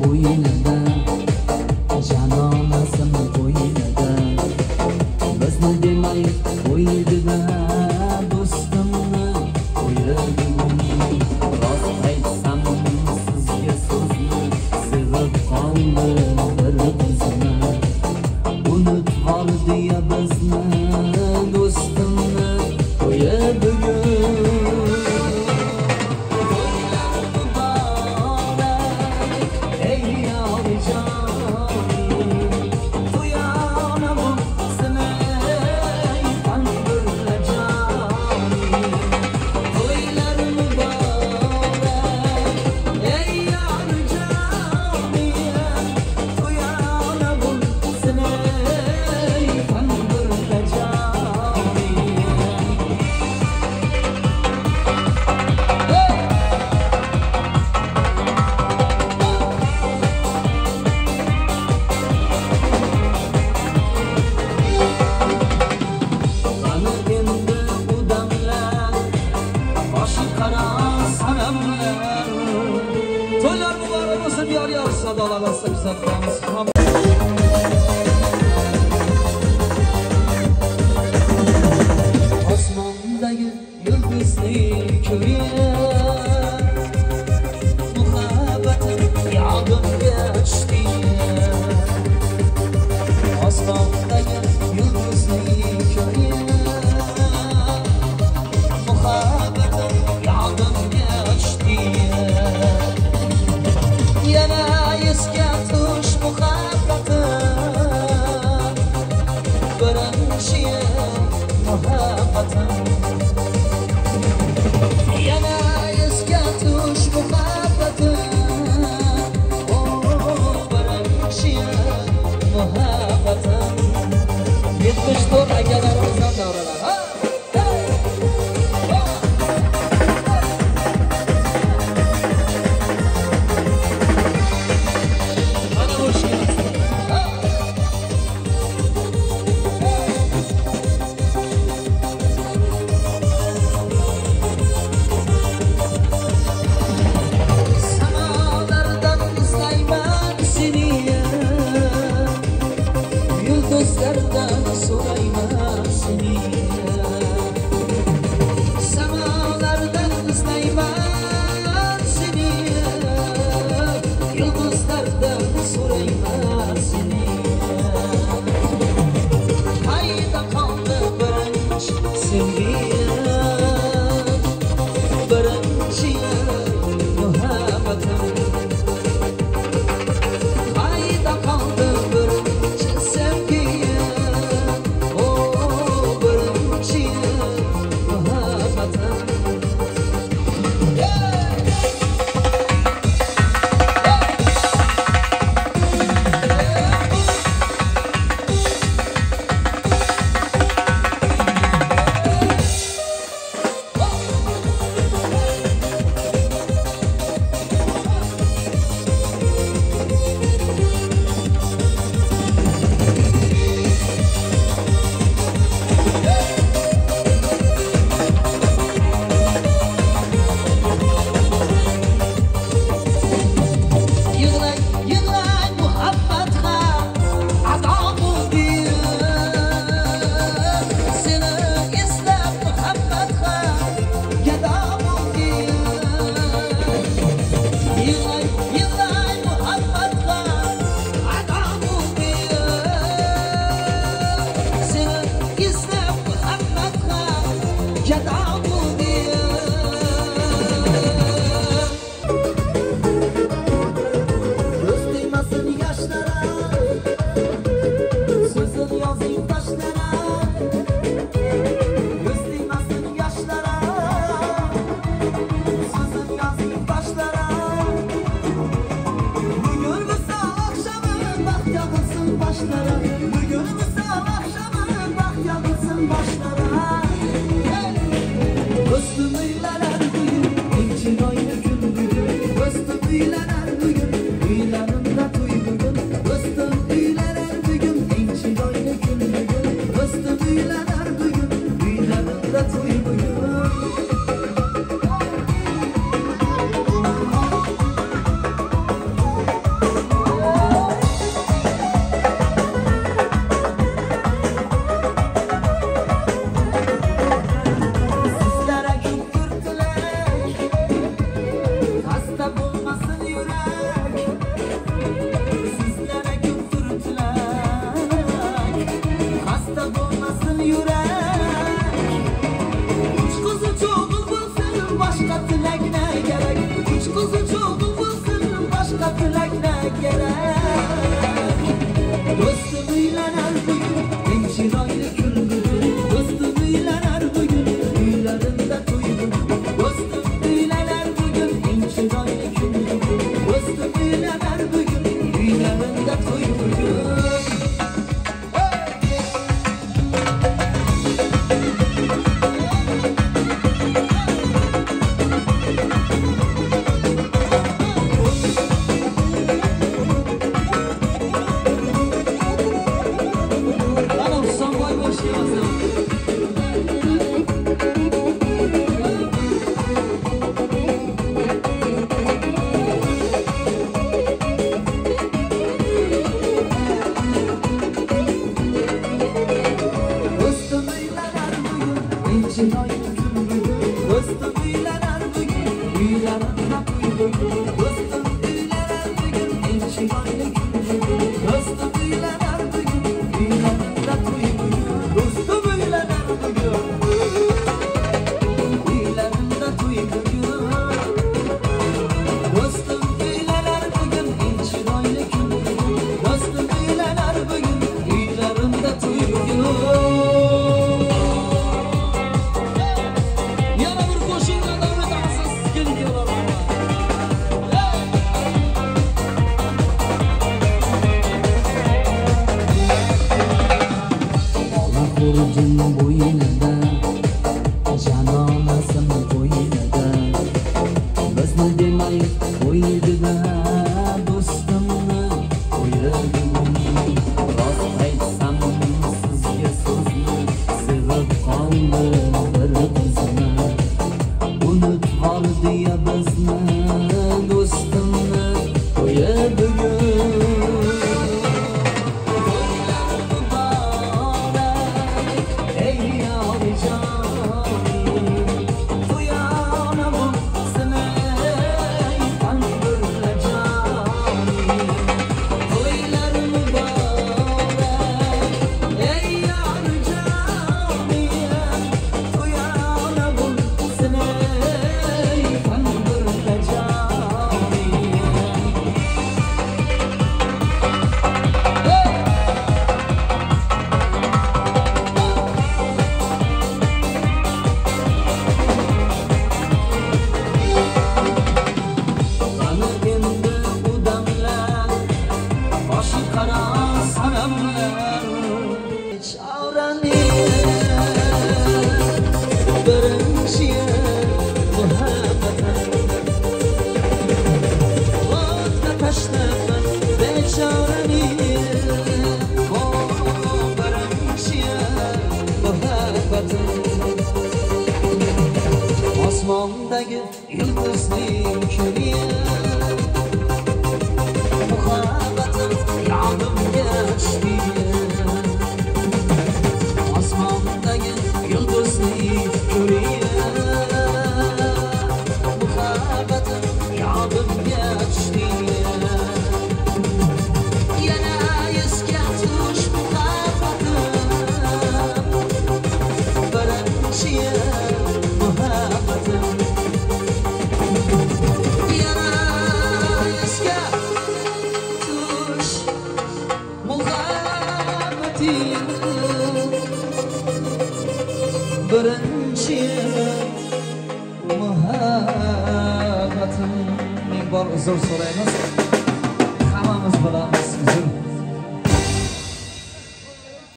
bo'ynida, janonasim bo'ynida. Bizni demay qo'ydi-da, do'stimni qo'ydi bugun. Rost aytsam sizga so'zni, sevib qoldi bir qizni. Unutvordi ya bizni, do'stimni qo'ydi bugun. To'ylar muborak bo'lsin, yor-yor sadolar kuzatamiz. Osmondagi yulduzli ko'yi, muhabbatim yodimga tushdi. Osmondagi yulduzli ko'yi, muhabbatim yodimga tushdi. Yana esga tush muhabbatim, birinchi muhabbatim. Yana esga tush muhabbatim, birinchi muhabbatim. 74 akalarimizdan davralar. Yulduzlardan so'rayman seni, samolardan izlayman seni, yulduzlardan so'rayman seni. Qayda qoldi birinchi sevgim, birinchi muhabbatim? Qayda qoldi birinchi sevgim, o birinchi muhabbatim? Yig'lay muhabbatga ado bo'ldi, seni eslab muhabbatga gado bo'ldi. Yig'lay, yig'lay muhabbatga ado bo'ldi, seni eslab muhabbatga gado bo'ldi. Bugün misal akşamı baht yazılsın başlara. Hey! Osmondagi yulduzning kuni, muhabbatim yodimga tushdi. Osmondagi yulduzning kuni, muhabbatim yodimga tushdi. Yana esga tush muhabbatim, birinchi muhabbatim. Yana esga tush muhabbatim, birinchi muhabbatim. Ming bor uzr so'raymiz hammamiz bilan.